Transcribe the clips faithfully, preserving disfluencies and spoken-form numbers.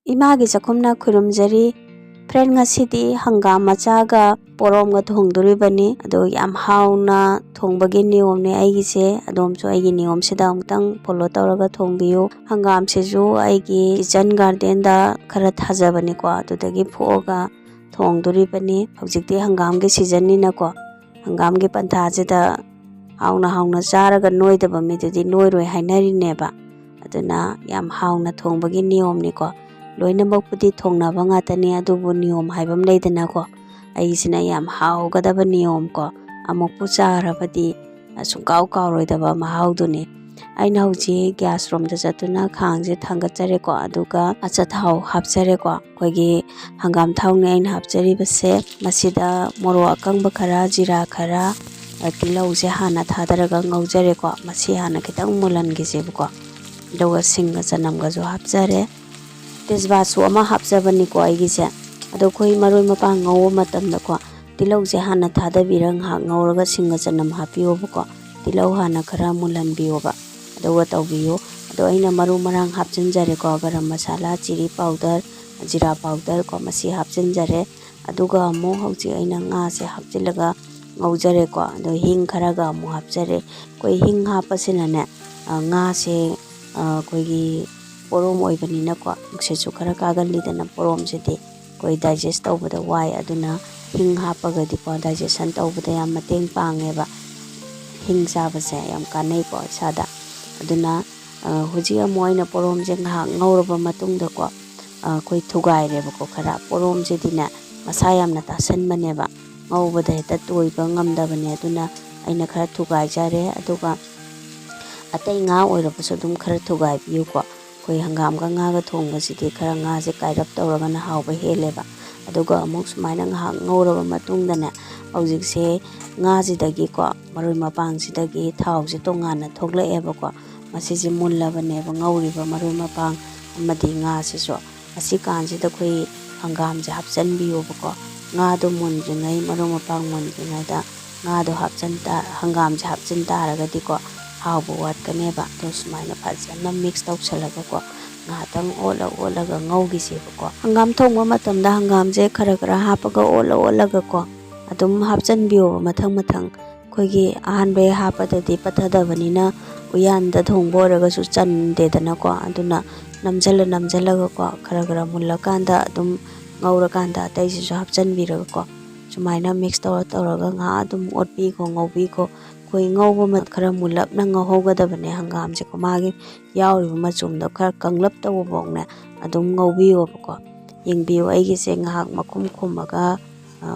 ꯏꯃꯥꯒꯤ ꯆꯥꯛꯈꯨꯝꯅ ꯈꯨꯔꯨꯝꯖꯔꯤ꯫ Friend, ꯉꯁꯤꯗꯤ ꯍꯪꯒꯥꯝ ꯃꯆꯥꯒ ꯄꯣꯔꯣꯝꯒ ꯊꯣꯡꯗꯣꯔꯤꯕꯅꯤ꯫ ꯑꯗꯣ ꯌꯥꯝ ꯍꯥꯎꯅ ꯊꯣꯡꯕꯒꯤ ꯅꯤꯌꯣꯝꯅꯦ ꯑꯩꯒꯤꯁꯦ꯫ ꯑꯗꯣꯝꯁꯨ ꯑꯩꯒꯤ ꯅꯤꯌꯣꯝꯁꯤꯗ ꯑꯃꯨꯛꯇꯪ follow ꯇꯧꯔꯒ ꯊꯣꯡꯕꯤꯌꯨ꯫ ꯍꯪꯒꯥꯝꯁꯤꯁꯨ ꯑꯩꯒꯤ kitchen garden ꯗ ꯈꯔ ꯊꯥꯖꯕꯅꯤꯀꯣ, ꯑꯗꯨꯗꯒꯤ ꯐꯨꯛꯑꯒ ꯊꯣꯡꯗꯣꯔꯤꯕꯅꯤ꯫ ꯍꯧꯖꯤꯛꯇꯤ ꯍꯪꯒꯥꯝꯒꯤ season ꯅꯤꯅꯀꯣ, ꯍꯪꯒꯥꯝꯒꯤ ꯄꯟꯊꯥꯁꯤꯗ ꯍꯥꯎꯅ ꯍꯥꯎꯅ ꯆꯥꯔꯒ ꯅꯣꯏꯗꯕ ꯃꯤꯗꯨꯗꯤ ꯅꯣꯏꯔꯣꯏ ꯍꯥꯏꯅꯔꯤꯅꯦꯕ꯫ ꯑꯗꯨꯅ ꯌꯥꯝ ꯍꯥꯎꯅ ꯊꯣꯡꯕꯒꯤ ꯅꯤꯌꯣꯝꯅꯤꯀꯣ꯫ ꯂꯣꯏꯅꯃꯛꯄꯨꯗꯤ ꯊꯣꯡꯅꯕ ꯉꯥꯛꯇꯅꯤ, ꯑꯗꯨꯕꯨ ꯅꯤꯌꯣꯝ ꯍꯥꯏꯕ ꯑꯃ ꯂꯩꯗꯅꯀꯣ꯫ ꯑꯩꯁꯤꯅ ꯌꯥꯝ ꯍꯥꯎꯒꯗꯕ ꯅꯤꯌꯣꯝꯀꯣ, ꯑꯃꯨꯛꯄꯨ ꯆꯥꯔꯕꯗꯤ ꯁꯨꯡꯀꯥꯎ ꯀꯥꯎꯔꯣꯏꯗꯕ ꯃꯍꯥꯎꯗꯨꯅꯤ꯫ ꯑꯩꯅ ꯍꯧꯖꯤꯛ gas ꯔꯣꯝꯗ ꯆꯠꯇꯨꯅ ꯈꯥꯡꯁꯦ ꯊꯥꯡꯒꯠꯆꯔꯦꯀꯣ, ꯑꯗꯨꯒ ꯑꯆꯥꯊꯥꯎ ꯍꯥꯞꯆꯔꯦꯀꯣ꯫ ꯑꯩꯈꯣꯏꯒꯤ ꯍꯪꯒꯥꯝ ꯊꯥꯎꯅꯦ ꯑꯩꯅ ꯍꯥꯞꯆꯔꯤꯕꯁꯦ꯫ ꯃꯁꯤꯗ ꯃꯣꯔꯣꯛ ꯑꯀꯪꯕ ꯈꯔ, ꯖꯤꯔꯥ ꯈꯔ, ꯑ, ꯇꯤꯜꯍꯧꯁꯦ ꯍꯥꯟꯅ ꯊꯥꯗꯔꯒ ꯉꯧꯖꯔꯦꯀꯣ꯫ ꯃꯁꯤ ꯍꯥꯟꯅ ꯈꯤꯇꯪ ꯃꯨꯜꯍꯟꯈꯤꯁꯦꯕꯀꯣ꯫ ꯑꯗꯨꯒ ꯁꯤꯡꯒ ꯆꯅꯝꯒꯁꯨ ꯍꯥꯞꯆꯔꯦ꯫ ꯇꯦꯖꯄꯥꯠꯁꯨ ꯑꯃ ꯍꯥꯞꯆꯕꯅꯤꯀꯣ ꯑꯩꯒꯤꯁꯦ꯫ ꯑꯗꯣ ꯑꯩꯈꯣꯏ ꯃꯔꯣꯏ ꯃꯄꯥꯡ ꯉꯧꯕ ꯃꯇꯝꯗꯀꯣ, ꯇꯤꯜꯍꯧꯁꯦ ꯍꯥꯟꯅ ꯊꯥꯗꯕꯤꯔꯒ ꯉꯥꯏꯍꯥꯛ ꯉꯧꯔꯒ ꯁꯤꯡꯒ ꯆꯅꯝ ꯍꯥꯞꯄꯤꯌꯣꯕꯀꯣ꯫ ꯇꯤꯜꯍꯧ ꯍꯥꯟꯅ ꯈꯔ ꯃꯨꯜꯍꯟꯕꯤꯌꯣꯕ, ꯑꯗꯨꯒ ꯇꯧꯕꯤꯌꯨ꯫ ꯑꯗꯣ ꯑꯩꯅ ꯃꯔꯨ ꯃꯔꯥꯡ ꯍꯥꯞꯆꯤꯟꯖꯔꯦꯀꯣ, ꯒꯔꯝ ꯃꯁꯥꯂꯥ, chilli powder, ꯖꯤꯔꯥ powder ꯀꯣ, ꯃꯁꯤ ꯍꯥꯞꯆꯤꯟꯖꯔꯦ꯫ ꯑꯗꯨꯒ ꯑꯃꯨꯛ ꯍꯧꯖꯤꯛ ꯑꯩꯅ ꯉꯥꯁꯦ ꯍꯥꯞꯆꯤꯜꯂꯒ ꯉꯧꯖꯔꯦꯀꯣ꯫ ꯑꯗꯣ ꯍꯤꯡ ꯈꯔꯒ ꯑꯃꯨꯛ ꯍꯥꯞꯆꯔꯦ꯫ ꯑꯩꯈꯣꯏ ꯍꯤꯡ ꯍꯥꯞꯄꯁꯤꯅꯅꯦ, ꯑ, ꯉꯥꯁꯦ, ꯑ, ꯑꯩꯈꯣꯏꯒꯤ ꯄꯣꯔꯣꯝ ꯑꯣꯏꯕꯅꯤꯅꯀꯣ, ꯅꯨꯡꯁꯤꯠꯁꯨ ꯈꯔ ꯀꯥꯒꯜꯂꯤꯗꯅ ꯄꯣꯔꯣꯝꯁꯤꯗꯤ꯫ ꯑꯩꯈꯣꯏ digest ꯇꯧꯕꯗ ꯋꯥꯏ, ꯑꯗꯨꯅ ꯍꯤꯡ ꯍꯥꯞꯄꯒꯗꯤꯀꯣ, digestion ꯇꯧꯕꯗ ꯌꯥꯝ ꯃꯇꯦꯡ ꯄꯥꯡꯉꯦꯕ꯫ ꯍꯤꯡ ꯆꯥꯕꯁꯦ ꯌꯥꯝ ꯀꯥꯟꯅꯩꯀꯣ ꯏꯁꯥꯗ꯫ ꯑꯗꯨꯅ, ꯑ, ꯍꯧꯖꯤꯛ ꯑꯃꯨꯛ ꯑꯩꯅ ꯄꯣꯔꯣꯝꯁꯦ ꯉꯥꯏꯍꯥꯛ ꯉꯧꯔꯕ ꯃꯇꯨꯡꯗꯀꯣ, ꯑ, ꯑꯩꯈꯣꯏ ꯊꯨꯒꯥꯏꯔꯦꯕꯀꯣ ꯈꯔ꯫ ꯄꯣꯔꯣꯝꯁꯤꯗꯤꯅꯦ, ꯃꯁꯥ ꯌꯥꯝꯅ ꯇꯥꯁꯟꯕꯅꯦꯕ, ꯉꯧꯕꯗ ꯍꯦꯛꯇ ꯇꯣꯏꯕ ꯉꯝꯗꯕꯅꯦ꯫ ꯑꯗꯨꯅ ꯑꯩꯅ ꯈꯔ ꯊꯨꯒꯥꯏꯖꯔꯦ꯫ ꯑꯗꯨꯒ ꯑꯇꯩ ꯉꯥ ꯑꯣꯏꯔꯕꯁꯨ ꯑꯗꯨꯝ ꯈꯔ ꯊꯨꯒꯥꯏꯕꯤꯌꯨꯀꯣ꯫ ꯑꯩꯈꯣꯏ ꯍꯪꯒꯥꯝꯒ ꯉꯥꯒ ꯊꯣꯡꯕꯁꯤꯗꯤ ꯈꯔ ꯉꯥꯁꯦ ꯀꯥꯏꯔꯞ ꯇꯧꯔꯒꯅ ꯍꯥꯎꯕ ꯍꯦꯜꯂꯦꯕ꯫ ꯑꯗꯨꯒ ꯑꯃꯨꯛ ꯁꯨꯃꯥꯏꯅ ꯉꯥꯏꯍꯥꯛ ꯉꯧꯔꯕ ꯃꯇꯨꯡꯗꯅꯦ, ꯍꯧꯖꯤꯛꯁꯦ ꯉꯥꯁꯤꯗꯒꯤꯀꯣ, ꯃꯔꯣꯏ ꯃꯄꯥꯡꯁꯤꯗꯒꯤ ꯊꯥꯎꯁꯦ ꯇꯣꯉꯥꯟꯅ ꯊꯣꯛꯂꯛꯑꯦꯕꯀꯣ꯫ ꯃꯁꯤꯁꯦ ꯃꯨꯜꯂꯕꯅꯦꯕ, ꯉꯧꯔꯤꯕ ꯃꯔꯣꯏ ꯃꯄꯥꯡ ꯑꯃꯗꯤ ꯉꯥꯁꯤꯁꯨ꯫ ꯑꯁꯤ ꯀꯥꯟꯁꯤꯗ ꯑꯩꯈꯣꯏ ꯍꯪꯒꯥꯝꯁꯦ ꯍꯥꯞꯆꯤꯟꯕꯤꯌꯣꯕꯀꯣ꯫ ꯉꯥꯗꯣ ꯃꯨꯟꯗ꯭ꯔꯤꯉꯩ, ꯃꯔꯣꯏ ꯃꯄꯥꯡ ꯃꯨꯟꯗ꯭ꯔꯤꯉꯩꯗ ꯉꯥꯗꯣ ꯍꯥꯞꯆꯤꯟ ꯇꯥ-, ꯍꯪꯒꯥꯝꯁꯦ ꯍꯥꯞꯆꯤꯟ ꯇꯥꯔꯒꯗꯤꯀꯣ, ꯍꯥꯎꯕ ꯋꯥꯠꯀꯅꯦꯕ꯫ ꯑꯗꯣ ꯁꯨꯃꯥꯏꯅ ꯐꯖꯅ ꯃꯤꯛꯁ ꯇꯧꯁꯜꯂꯒꯀꯣ, ꯉꯥꯏꯍꯥꯛꯇꯪ ꯑꯣꯠꯂ ꯑꯣꯠꯂꯒ ꯉꯧꯈꯤꯁꯦꯕꯀꯣ꯫ ꯍꯪꯒꯥꯝ ꯊꯣꯡꯕ ꯃꯇꯝꯗ ꯍꯪꯒꯥꯝꯁꯦ ꯈꯔ ꯈꯔ ꯍꯥꯞꯄꯒ ꯑꯣꯠꯂ ꯑꯣꯠꯂꯒꯀꯣ ꯑꯗꯨꯝ ꯍꯥꯞꯆꯤꯟꯕꯤꯌꯣꯕ ꯃꯊꯪ ꯃꯊꯪ꯫ ꯑꯩꯈꯣꯏꯒꯤ ꯑꯍꯥꯟꯕ ꯍꯦꯛ ꯍꯥꯞꯄꯗꯗꯤ ꯄꯠꯊꯗꯕꯅꯤꯅ ꯎꯌꯥꯟꯗ ꯊꯣꯡꯕ ꯑꯣꯏꯔꯒꯁꯨ ꯆꯟꯗꯦꯗꯅꯀꯣ꯫ ꯑꯗꯨꯅ ꯅꯝꯁꯤꯜꯂ ꯅꯝꯁꯤꯜꯂꯒꯀꯣ ꯈꯔ ꯈꯔ ꯃꯨꯜꯂꯀꯥꯟꯗ ꯑꯗꯨꯝ ꯉꯧꯔꯀꯥꯟꯗ ꯑꯇꯩꯁꯤꯁꯨ ꯍꯥꯞꯆꯤꯟꯕꯤꯔꯒꯀꯣ ꯁꯨꯃꯥꯏꯅ ꯃꯤꯛꯁ ꯇꯧꯔ ꯇꯧꯔꯒ ꯉꯥꯏꯍꯥꯛ ꯑꯗꯨꯝ ꯑꯣꯠꯄꯤꯈꯣ, ꯉꯧꯕꯤꯈꯣ꯫ ꯑꯩꯈꯣꯏ ꯉꯧꯕ ꯃ-, ꯈꯔ ꯃꯨꯜꯂꯞꯅ ꯉꯧꯍꯧꯒꯗꯕꯅꯦ ꯍꯪꯒꯥꯝꯁꯦꯀꯣ꯫ ꯃꯥꯒꯤ ꯌꯥꯎꯔꯤꯕ ꯃꯆꯨꯝꯗꯣ ꯈꯔ ꯀꯪꯂꯞ ꯇꯧꯕꯐꯥꯎꯅꯦ ꯑꯗꯨꯝ ꯉꯧꯕꯤꯌꯣꯕꯀꯣ꯫ ꯌꯦꯡꯕꯤꯌꯨ, ꯑꯩꯒꯤꯁꯦ ꯉꯥꯏꯍꯥꯛ ꯃꯈꯨꯝ ꯈꯨꯝꯃꯒ, ꯑ,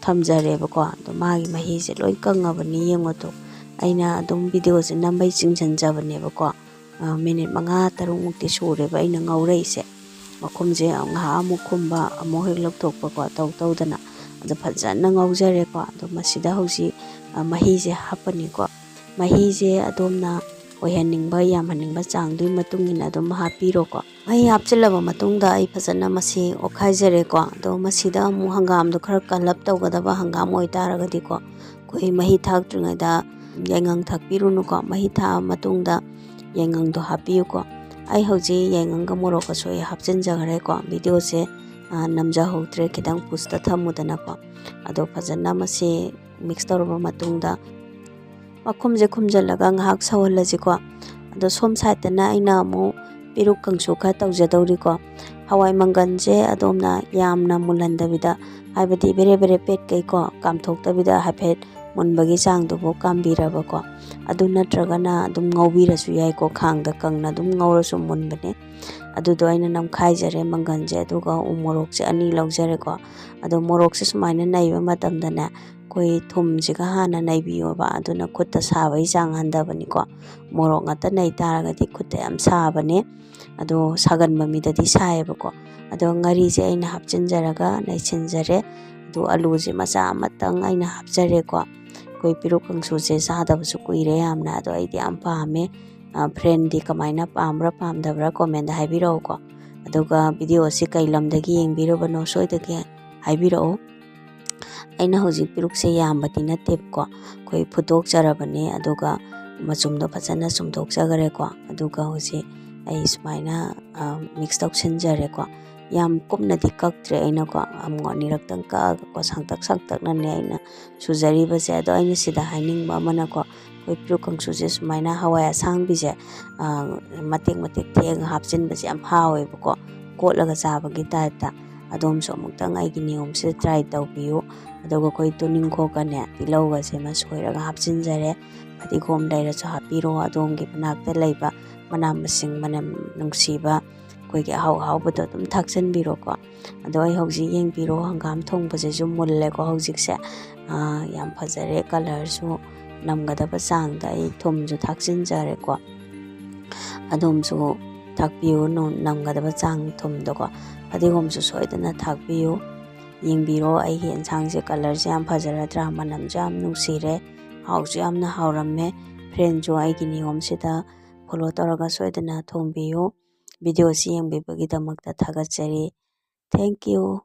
ꯊꯝꯖꯔꯦꯕꯀꯣ꯫ ꯑꯗꯣ ꯃꯥꯒꯤ ꯃꯍꯤꯁꯦ ꯂꯣꯏ ꯀꯪꯉꯕꯅꯤ ꯌꯦꯡꯉꯣ ꯇꯨ꯫ ꯑꯩꯅ ꯑꯗꯨꯝ ꯚꯤꯗꯤꯑꯣꯁꯦ ꯅꯝꯕꯩ ꯆꯤꯡꯁꯤꯟꯖꯕꯅꯦꯕꯀꯣ꯫ ꯑ, ꯃꯤꯅꯤꯠ ꯃꯉꯥ ꯇꯔꯨꯛꯃꯨꯛꯇꯤ ꯁꯨꯔꯦꯕ ꯑꯩꯅ ꯉꯧꯔꯛꯏꯁꯦ꯫ ꯃꯈꯨꯝꯁꯦ ꯉꯥꯏꯍꯥꯛ ꯑꯃꯨꯛ ꯈꯨꯝꯕ, ꯑꯃꯨꯛ ꯍꯦꯛ ꯂꯧꯊꯣꯛꯄꯀꯣ, ꯇꯧ ꯇꯧꯗꯅ꯫ ꯑꯗꯣ ꯐꯖꯅ ꯉꯧꯖꯔꯦꯀꯣ꯫ ꯑꯗꯣ ꯃꯁꯤꯗ ꯍꯧꯖꯤꯛ, ꯑ, ꯃꯍꯤꯁꯦ ꯍꯥꯞꯄꯅꯤꯀꯣ꯫ ꯃꯍꯤꯁꯦ ꯑꯗꯣꯝꯅ ꯑꯣꯏꯍꯟꯅꯤꯡꯕ, ꯌꯥꯝꯍꯟꯅꯤꯡꯕ ꯆꯥꯡꯗꯨꯒꯤ ꯃꯇꯨꯡ ꯏꯟꯅ ꯑꯗꯨꯝ ꯍꯥꯞꯄꯤꯔꯣꯀꯣ꯫ ꯃꯍꯤ ꯍꯥꯞꯆꯤꯜꯂꯕ ꯃꯇꯨꯡꯗ ꯑꯩ ꯐꯖꯅ ꯃꯁꯤ ꯑꯣꯠꯈꯥꯏꯖꯔꯦꯀꯣ꯫ ꯑꯗꯣ ꯃꯁꯤꯗ ꯑꯃꯨꯛ ꯍꯪꯒꯥꯝꯗꯣ ꯈꯔ ꯀꯜꯂꯞ ꯇꯧꯒꯗꯕ ꯍꯪꯒꯥꯝ ꯑꯣꯏꯇꯥꯔꯒꯗꯤꯀꯣ, ꯑꯩꯈꯣꯏ ꯃꯍꯤ ꯊꯥꯛꯇ꯭ꯔꯤꯉꯩꯗ ꯌꯥꯏꯉꯪ ꯊꯥꯛꯄꯤꯔꯨꯅꯨꯀꯣ꯫ ꯃꯍꯤ ꯊꯥꯛꯑ ꯃꯇꯨꯡꯗ ꯌꯥꯏꯉꯪꯗꯣ ꯍꯥꯞꯄꯤꯌꯨꯀꯣ꯫ ꯑꯩ ꯍꯧꯖꯤꯛ ꯌꯥꯏꯉꯪꯒ ꯃꯣꯔꯣꯛꯀꯁꯨ ꯑꯩ ꯍꯥꯞꯆꯤꯟꯖꯈ꯭ꯔꯦꯀꯣ꯫ ꯚꯤꯗꯤꯑꯣꯁꯦ, ꯑ, ꯅꯝꯖꯍꯧꯗ꯭ꯔꯦ, ꯈꯤꯇꯪ ꯄꯨꯁꯇ ꯊꯝꯃꯨꯗꯅꯀꯣ꯫ ꯑꯗꯣ ꯐꯖꯅ ꯃꯁꯤ ꯃꯤꯛꯁ ꯇꯧꯔꯕ ꯃꯇꯨꯡꯗ ꯃꯈꯨꯝꯁꯦ ꯈꯨꯝꯖꯤꯜꯂꯒ ꯉꯥꯏꯍꯥꯛ ꯁꯧꯍꯜꯂꯁꯤꯀꯣ꯫ ꯑꯗꯣ ꯁꯣꯝ ꯁꯥꯏꯠꯇꯅ ꯑꯩꯅ ꯑꯃꯨꯛ ꯄꯦꯔꯨꯛ ꯀꯥꯡꯁꯨ ꯈꯔ ꯇꯧꯖꯗꯧꯔꯤꯀꯣ꯫ ꯍꯋꯥꯏ ꯃꯪꯒꯜꯁꯦ ꯑꯗꯣꯝꯅ ꯌꯥꯝꯅ ꯃꯨꯜꯍꯟꯗꯕꯤꯗ, ꯍꯥꯏꯕꯗꯤ ꯕꯦꯔꯦ ꯕꯦꯔꯦ ꯄꯦꯠꯀꯩꯀꯣ, ꯀꯥꯝꯊꯣꯛꯇꯕꯤꯗ ꯍꯥꯏꯐꯦꯠ ꯃꯨꯟꯕꯒꯤ ꯆꯥꯡꯗꯨꯕꯨ ꯀꯥꯝꯕꯤꯔꯕꯀꯣ꯫ ꯑꯗꯨ ꯅꯠꯇ꯭ꯔꯒꯅ ꯑꯗꯨꯝ ꯉꯧꯕꯤꯔꯁꯨ ꯌꯥꯏꯀꯣ, ꯈꯥꯡꯗ ꯀꯪꯅ ꯑꯗꯨꯝ ꯉꯧꯔꯁꯨ ꯃꯨꯟꯕꯅꯦ꯫ ꯑꯗꯨꯗꯣ ꯑꯩꯅ ꯅꯝꯈꯥꯏꯖꯔꯦ ꯃꯪꯒꯜꯁꯦ, ꯑꯗꯨꯒ ꯎ ꯃꯣꯔꯣꯛꯁꯦ ꯑꯅꯤ ꯂꯧꯖꯔꯦꯀꯣ꯫ ꯑꯗꯣ ꯃꯣꯔꯣꯛꯁꯦ ꯁꯨꯃꯥꯏꯅ ꯅꯩꯕ ꯃꯇꯝꯗꯅꯦ, ꯑꯩꯈꯣꯏ ꯊꯨꯝꯁꯤꯒ ꯍꯥꯟꯅ ꯅꯩꯕꯤꯌꯣꯕ꯫ ꯑꯗꯨꯅ ꯈꯨꯠꯇ ꯁꯥꯕꯒꯤ ꯆꯥꯡ ꯍꯟꯊꯕꯅꯤꯀꯣ꯫ ꯃꯣꯔꯣꯛ ꯉꯥꯛꯇ ꯅꯩ ꯇꯥꯔꯒꯗꯤ ꯈꯨꯠꯇ ꯌꯥꯝ ꯁꯥꯕꯅꯦ꯫ ꯑꯗꯣ ꯁꯥꯒꯟꯕ ꯃꯤꯗꯗꯤ ꯁꯥꯏꯌꯦꯕꯀꯣ꯫ ꯑꯗꯣ ꯉꯥꯔꯤꯁꯦ ꯑꯩꯅ ꯍꯥꯞꯆꯤꯟꯖꯔꯒ ꯅꯩꯁꯤꯟꯖꯔꯦ꯫ ꯑꯗꯣ ꯑꯂꯨꯁꯦ ꯃꯆꯥ ꯑꯃꯇꯪ ꯑꯩꯅ ꯍꯥꯞꯆꯔꯦꯀꯣ꯫ ꯑꯩꯈꯣꯏ ꯄꯦꯔꯨꯛ ꯀꯥꯡꯁꯨꯁꯦ ꯆꯥꯗꯕꯁꯨ ꯀꯨꯏꯔꯦ ꯌꯥꯝꯅ, ꯑꯗꯣ ꯑꯩꯗꯤ ꯌꯥꯝ ꯄꯥꯝꯃꯦ꯫ ꯑ, friendꯗꯤ ꯀꯃꯥꯏꯅ ꯄꯥꯝꯕ꯭ꯔꯥ ꯄꯥꯝꯗꯕ꯭ꯔꯥ commentꯗ ꯍꯥꯏꯕꯤꯔꯛꯎꯀꯣ꯫ ꯑꯗꯨꯒ ꯚꯤꯗꯤꯑꯣꯁꯤ ꯀꯩ ꯂꯝꯗꯒꯤ ꯌꯦꯡꯕꯤꯔꯨꯕꯅꯣ ꯁꯣꯏꯗꯒꯤ ꯍꯥꯏꯕꯤꯔꯛꯎ꯫ ꯑꯩꯅ ꯍꯧꯖꯤꯛ ꯄꯦꯔꯨꯛꯁꯦ ꯌꯥꯝꯕꯗꯤ ꯅꯠꯇꯦꯕꯀꯣ, ꯑꯩꯈꯣꯏ ꯐꯨꯠꯇꯣꯛꯆꯔꯕꯅꯦ꯫ ꯑꯗꯨꯒ ꯃꯆꯨꯝꯗꯣ ꯐꯖꯅ ꯆꯨꯝꯊꯣꯛꯆꯈ꯭ꯔꯦꯀꯣ꯫ ꯑꯗꯨꯒ ꯍꯧꯖꯤꯛ ꯑꯩ ꯁꯨꯃꯥꯏꯅ ꯃꯤꯛꯁ ꯇꯧꯁꯤꯟꯖꯔꯦꯀꯣ꯫ ꯌꯥꯝ ꯀꯨꯞꯅꯗꯤ ꯀꯛꯇ꯭ꯔꯦ ꯑꯩꯅꯀꯣ, ꯑꯃꯨꯛ ꯑꯅꯤꯔꯛꯇꯪ ꯀꯛꯑꯒꯀꯣ, ꯁꯥꯡꯇꯛ ꯁꯥꯡꯇꯛꯅꯅꯦ ꯑꯩꯅ ꯁꯨꯖꯔꯤꯕꯁꯦ꯫ ꯑꯗꯣ ꯑꯩꯅ ꯁꯤꯗ ꯍꯥꯏꯅꯤꯡꯕ ꯑꯃꯅꯀꯣ, ꯑꯩꯈꯣꯏ ꯄꯦꯔꯨꯛ ꯀꯥꯡꯁꯨꯁꯦ ꯁꯨꯃꯥꯏꯅ ꯍꯋꯥꯏ ꯑꯁꯥꯡꯕꯤꯁꯦ ꯃꯇꯦꯛ ꯃꯇꯦꯛ ꯊꯦꯛꯑꯒ ꯍꯥꯞꯆꯤꯟꯕꯁꯦ ꯌꯥꯝ ꯍꯥꯎꯋꯦꯕꯀꯣ, ꯀꯣꯠꯂꯒ ꯆꯥꯕꯒꯤ ꯇꯥꯏꯞꯇ꯫ ꯑꯗꯣꯝꯁꯨ ꯑꯃꯨꯛꯇꯪ ꯑꯩꯒꯤ ꯅꯤꯌꯣꯝꯁꯤꯗ ꯇ꯭ꯔꯥꯏ ꯇꯧꯕꯤꯌꯨ꯫ ꯑꯗꯨꯒ ꯑꯩꯈꯣꯏ ꯇꯨꯅꯤꯡꯈꯣꯛꯀꯅꯦ ꯇꯤꯜꯍꯧꯒꯁꯦ ꯑꯃ ꯁꯣꯏꯔꯒ ꯍꯥꯞꯆꯤꯟꯖꯔꯦ꯫ ꯐꯗꯤꯒꯣꯝ ꯂꯩꯔꯁꯨ ꯍꯥꯞꯄꯤꯔꯣ, ꯑꯗꯣꯝꯒꯤ ꯃꯅꯥꯛꯇ ꯂꯩꯕ ꯃꯅꯥ ꯃꯁꯤꯡ ꯃꯅꯝ ꯅꯨꯡꯁꯤꯕ ꯑꯩꯈꯣꯏꯒꯤ ꯑꯍꯥꯎ ꯑꯍꯥꯎꯕꯗꯣ ꯑꯗꯨꯝ ꯊꯥꯛꯆꯤꯟꯕꯤꯔꯣꯀꯣ꯫ ꯑꯗꯣ ꯑꯩ ꯍꯧꯖꯤꯛ ꯌꯦꯡꯕꯤꯔꯣ, ꯍꯪꯒꯥꯝ ꯊꯣꯡꯕꯁꯤꯁꯨ ꯃꯨꯜꯂꯦꯀꯣ ꯍꯧꯖꯤꯛꯁꯦ꯫ ꯌꯥꯝ ꯐꯖꯔꯦ, ꯀꯂꯔꯁꯨ ꯅꯝꯒꯗꯕ ꯆꯥꯡꯗ ꯑꯩ ꯊꯨꯝꯁꯨ ꯊꯥꯛꯆꯤꯟꯖꯔꯦꯀꯣ꯫ ꯑꯗꯣꯝꯁꯨ ꯊꯥꯛꯄꯤꯌꯨ, ꯅꯝꯒꯗꯕ ꯆꯥꯡ ꯊꯨꯝꯗꯣꯀꯣ꯫ ꯐꯗꯤꯒꯣꯝꯁꯨ ꯁꯣꯏꯗꯅ ꯊꯥꯛꯄꯤꯌꯨ꯫ ꯌꯦꯡꯕꯤꯔꯣ, ꯑꯩꯒꯤ ꯌꯦꯟꯁꯥꯡꯁꯦ ꯀꯂꯔꯁꯦ ꯌꯥꯝ ꯐꯖꯔꯗ꯭ꯔꯥ? ꯃꯅꯝꯁꯨ ꯌꯥꯝ ꯅꯨꯡꯁꯤꯔꯦ, ꯍꯥꯎꯁꯨ ꯌꯥꯝꯅ ꯍꯥꯎꯔꯝꯃꯦ꯫ ꯐ꯭ꯔꯦꯟꯁꯨ ꯑꯩꯒꯤ ꯅꯤꯌꯣꯝꯁꯤꯗ ꯐꯣꯂꯣ ꯇꯧꯔꯒ ꯁꯣꯏꯗꯅ ꯊꯣꯡꯕꯤꯌꯨ꯫ ꯚꯤꯗꯤꯑꯣꯁꯤ ꯌꯦꯡꯕꯤꯕꯒꯤꯗꯃꯛꯇ ꯊꯥꯒꯠꯆꯔꯤ꯫ Thank you꯫